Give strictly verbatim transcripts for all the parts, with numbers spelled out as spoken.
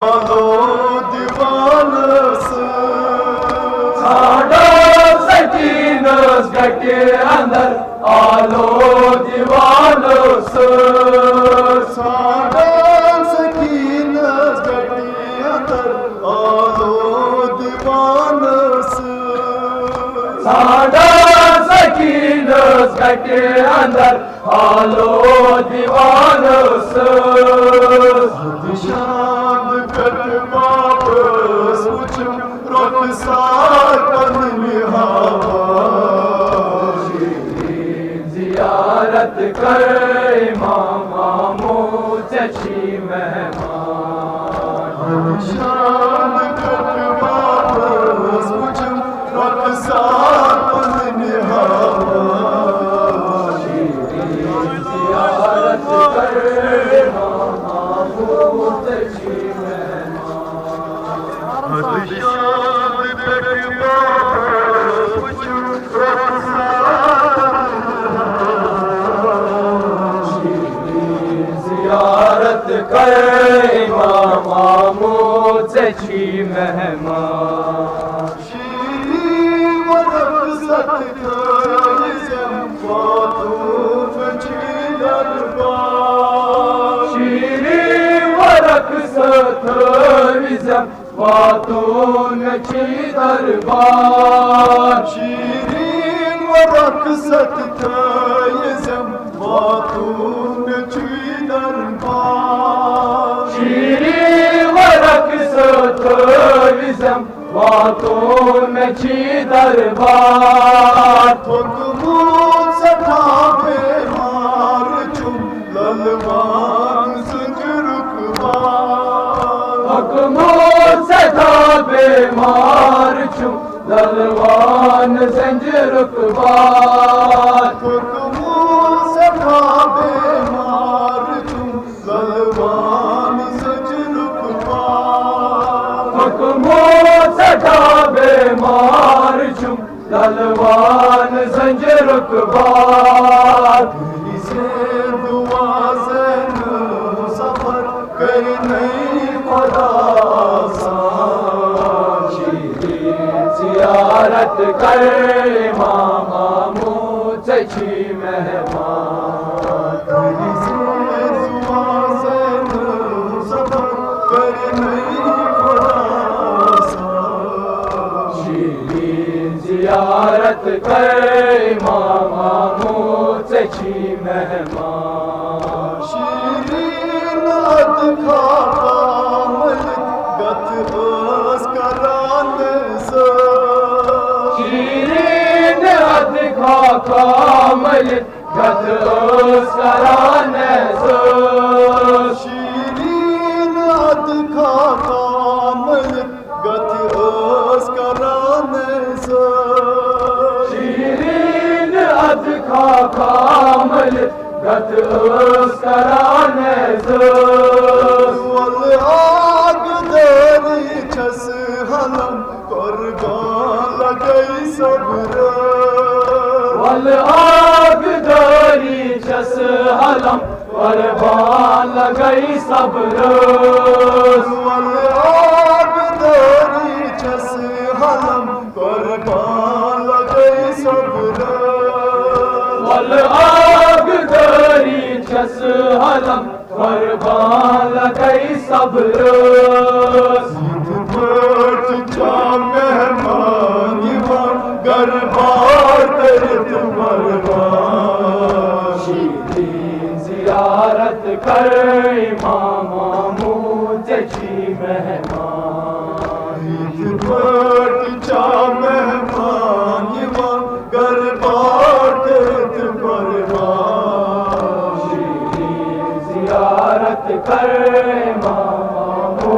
آلو دیوانس، ژھانڈو سکینس گٹہِ اندر آلو دیوانس، ژھانڈو سکینس گٹہِ اندر آلو دیوانس، ژھانڈو سکینس گٹہِ اندر آلو دیوانس۔ شاد پٮ۪ٹھ واپس وٕچھم رۄخسار پنٕنۍ ہاوان۔ زیارت کر امام آمو ژےٚ چھی مہمان۔ شاد پٮ۪ٹھ واپس وٕچھم رۄخسار پنٕنۍ ہاوان۔ زیارت کر امام آمو ژےٚ چھی مہمان۔ زیارت کر امام آمو ژےٚ چھی مہمان۔ شیرین ورق ستھ تھٲوِزٮ۪م واتُن مےٚ چھی دربار۔ شیرین ورق ستھ تھٲوِزٮ۪م واتُن مےٚ چھی دربار۔ شیرین ورق ستھ تھٲوِزٮ۪م واتُن مےٚ چھی دربار۔ شیرین ورق ستھ تھٲوِزٮ۪م واتُن مےٚ چھی دربار۔ تھوٚکمُت سٮ۪ٹھاہ بیمار چھُم للوان زنجیرُک بار۔ تھوٚکمُت سٮ۪ٹھاہ بیمار چھُم للوان زنجیرُک بار۔ تھوٚکمُت سٮ۪ٹھاہ بیمار چھُم للوان زنجیرُک بار۔ تھوٚکمُت سٮ۪ٹھاہ بیمار چھُم للوان زنجیرُک بار۔ کٔرۍ زِ دُعا زینہٕ سفر کٔرۍ نٔے خدا آسان۔ شیرین زیارت کر امام آمو ژےٚ چھی مہمان۔ کٔرۍ زِ دُعا زینہٕ سفر کٔرۍ نٔے خدا آسان۔ شیرین زیارت کر امام آمو ژےٚ چھی مہمان۔ شیرین ادٕ خاکا مٔلِتھ گتھ ٲس کران نظر۔ شیرین ادٕ خاکا مٔلِتھ گتھ ٲس کران نظر۔ شیرین ادٕ خاکا مٔلِتھ گتھ ٲس کران نظر۔ شیرین ادٕ خاکا مٔلِتھ گتھ ٲس کران نظر۔ ولہٕ اکھ دٲری چھس حلم قربان لگے صبر۔ ولہٕ اکھ دٲری چھس حلم قربان لگے صبر۔ ولہٕ اکھ دٲری چھس حلم قربان لگے صبر۔ ولہٕ اکھ دٲری چھس حلم قربان لگے صبر۔ یِتھ پٲٹھۍ چھا مہمان یِوان گرٕ بار کٔرِتھ قربان۔ شیرین زیارت کر امام آمو ژےٚ چھی مہمان۔ یِتھ پٲٹھۍ چھا مہمان یِوان گرٕ بار کٔرِتھ قربان۔ شیرین زیارت کر امام آمو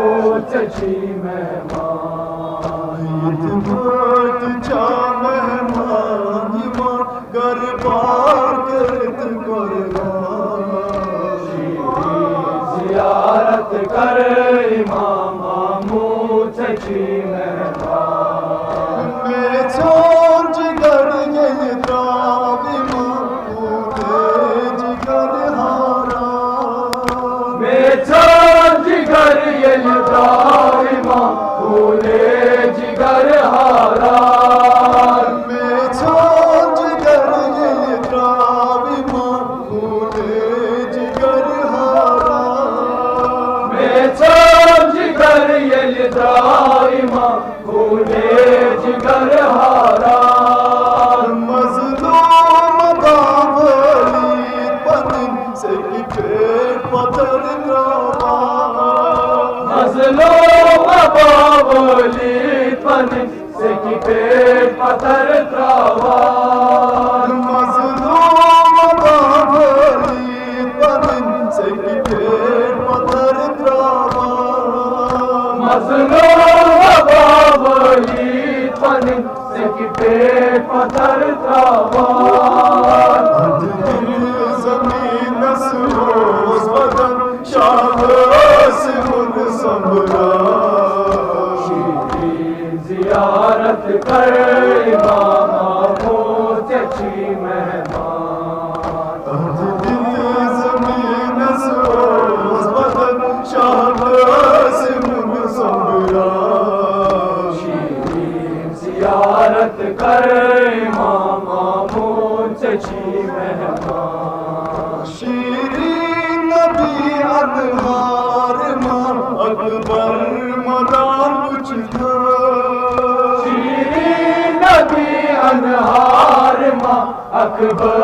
ژےٚ چھی مہمان۔ یِتھ پٲٹھۍ چھا مہمان یِوان گرٕ بار کٔرِتھ قربان۔ شیرین زیارت کر امام آمو ژےٚ چھی مہمان۔ مےٚ ژھیوٚن جگر ییٚلہِ درٛاو اِمام، پھوٗٹے جگر ہاران۔ مےٚ ژھیوٚن جگر ییٚلہِ درٛاو ییٚلہِ درٛاو اِمام خوٗنے جِگر ہاران۔ مظلوم باوٲلی پنٕنۍ سیٚکہِ پٮ۪ٹھ پتھر ترٛاوان۔ مظلوم باوٲلی پنٕنۍ سیٚکہِ پٮ۪ٹھ پتھر ترٛاوان۔ مظلوم باوٲلی پنٕنۍ سیٚکہِ پٮ۪ٹھ پتھر ترٛاوان۔ مظلوم باوٲلی پنٕنۍ سیٚکہِ پٮ۪ٹھ پتھر ترٛاوان۔ اَتھ دِتھ زٔمیٖنَس اوس بدن شاہ قاسمُن سۄمبران۔ شیرین زیارت کر امام آمو ژےٚ چھی مہمان۔ اَتھ دِتھ زٔمیٖنَس اوس بدن شاہ قاسمُن سۄمبران۔ شیرین زیارت کر امام آمو ژےٚ چھی مہمان۔ شیرین نبی انہار ما اکبر مران وچھتھ۔ شیرین نبی انہار ما اکبر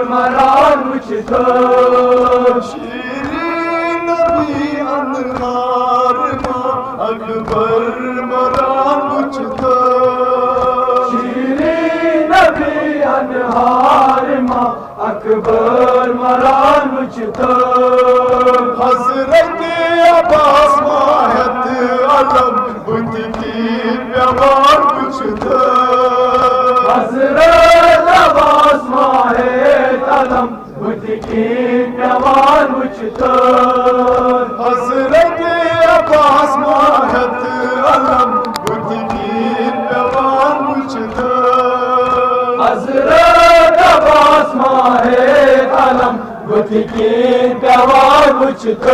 مران وچھتھ۔ شیرین نبی انہار ما اکبر مران وچھتھ۔ شیرین نبی انہار ما اکبر مران وچھتھ۔ حضرت عباس ما ہیٚتھ علم بُتھِ کِنۍ پیوان وچھتھ۔ حضرت عباس ما ہیٚتھ علم بُتھِ کِنۍ پیوان وچھتھ۔ حضرت عباس ما ہیٚتھ علم بُتھِ کِنۍ پیوان وچھتھ۔ حضرت عباس ما ہیٚتھ علم بُتھِ کِنۍ پیوان وچھتھ۔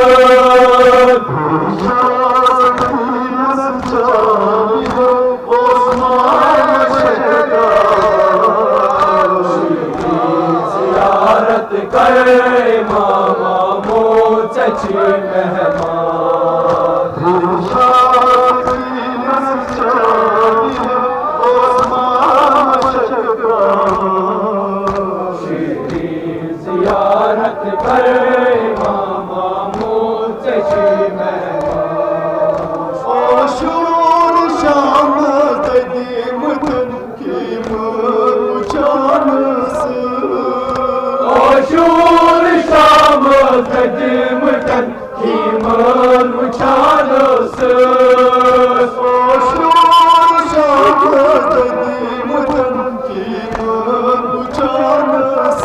زیارت کر امام آمو ژےٚ چھی مہمان۔ شیرین زیارت کر امام آمو ژےٚ چھی مہمان۔ عاشور شامس دٔدیمٕتٮ۪ن خیٖمن وٕچھان ٲسٕس۔ عاشور شامس دٔدیمٕتٮ۪ن خیٖمن وٕچھان ٲسٕس۔ عاشور شامس دٔدیمٕتٮ۪ن خیٖمن وٕچھان ٲسٕس۔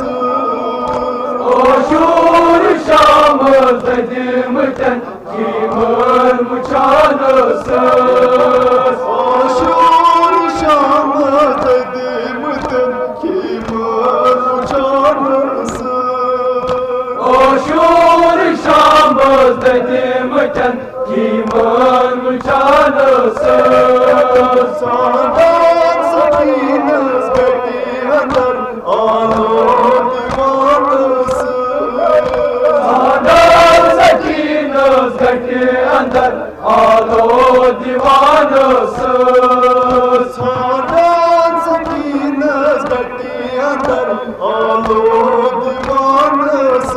عاشور شامس دٔدیمٕتٮ۪ن خیٖمن وٕچھان ٲسٕس۔ عاشور شامس دٔدیمٕتٮ۪ن خیٖمن وٕچھان ٲسٕس۔ عاشور شامس دٔدیمٕتٮ۪ن خیٖمن وٕچھان ٲسٕس۔ سادات سکیٖنس گٹہِ اندر آلو دیوان ٲسٕس۔ سادات سکیٖنس گٹہِ اندر آلو دیوان ٲسٕس۔ سادات سکیٖنس گٹہِ اندر آلو دیوان ٲسٕس۔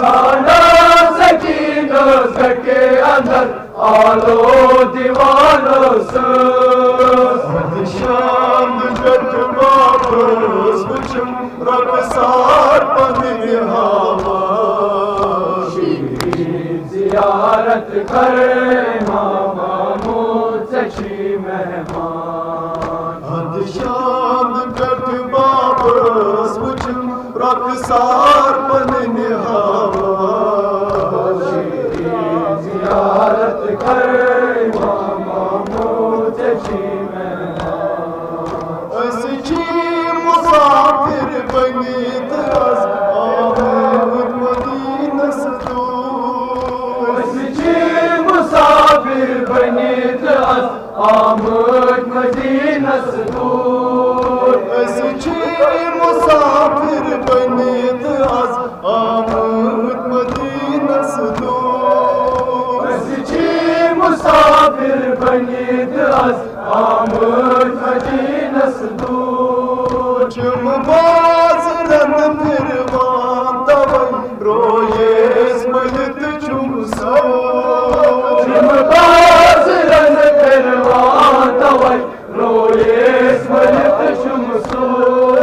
سادات سکیٖنس گٹہِ اندر آلو دیوان ٲسٕس۔ شام پٮ۪ٹھ واپس وٕچھُم رۄخسار پنٕنۍ ہاوان۔ شیرین زیارت کر امام آمو ژےٚ چھی مہمان۔ ادٕ شام پٮ۪ٹھ واپس وٕچھُم رۄخسار پنٕنۍ ہاوان۔ شیرین زیارت کر امام آمو ژےٚ چھی مہمان۔ أسۍ چھِ مسافر بٔنِتھ از آمٕتۍ مدینس دوٗر۔ أسۍ چھِ مسافر بٔنِتھ از آمٕتۍ مدینس دوٗر۔ أسۍ چھِ مسافر بٔنِتھ از آمٕتۍ مدینس دوٗر۔ أسۍ چھِ عید از آمد مدینس دور۔ چھم بازرن پھروان توے رویس ملت چھم سور۔ چھم بازرن پھروان توے رویس ملت چھم سور۔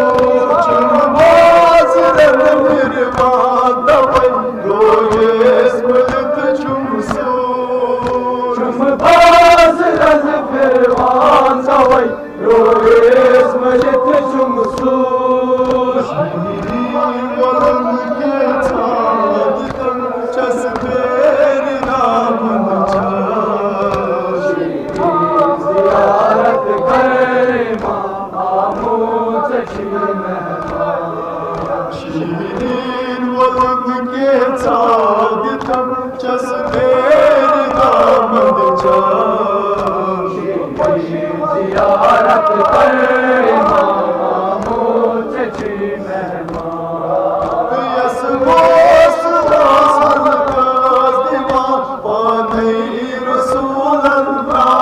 چھم بازرن پھروان توے رویس ملت چھم سور۔ چھم بازرن پھروان توے رویس ملت چھم سور۔ شیرین ولن کے ژھانڈ تن چس پیر دامن چاش۔ زیارت کرے ماں آمو چچی مہمان۔ شیرین ولن کے ژھانڈ تن چس پیر دامن چاش۔ زیارت کرے ماں آمو چچی مہمان۔ یس بوس اوس ہلکس دِوان پانے رسول اللہ۔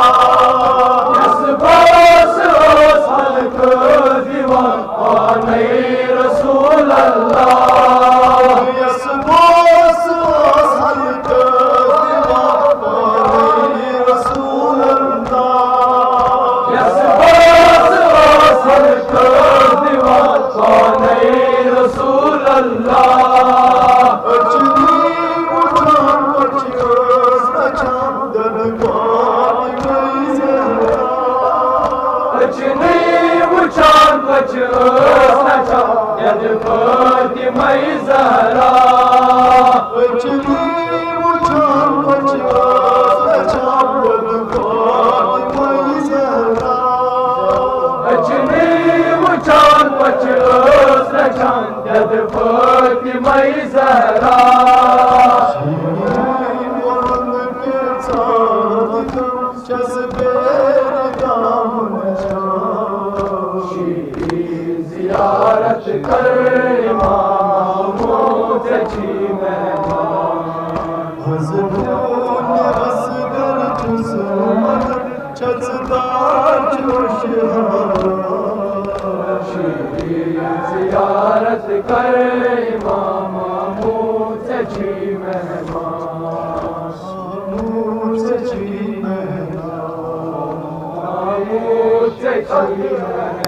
یس بوس اوس ہلکس دِوان پانے رسول اللہ۔ یس بوس اوس ہلکس دِوان پانے رسول اللہ۔ یس بوس اوس ہلکس دِوان پانے رسول اللہ۔ اچھنی وچھان پچھ ٲس رچھان دۄدٕ پاک گٔے زہرا۔ اچھنی وچھان پچھ ٲس رچھان دۄدٕ فاطمہ زہرا۔ اچھنی وچھان پچھ ٲس رچھان دۄدٕ فاطمہ زہرا۔ اچھنی وچھان پچھ ٲس رچھان دۄدٕ فاطمہ زہرا۔ شیرین ولن کے ژھانڈ تن چس پیر دامن چاش۔ زیارت کر امام آمو چچی مہمان۔ حضرت اصغر چھُس مگر چھس دار چھُ شہرا۔ زیارت کر امام آمو چچی مہمان۔ آمو چچی مہمان۔ آمو چچی مہمان۔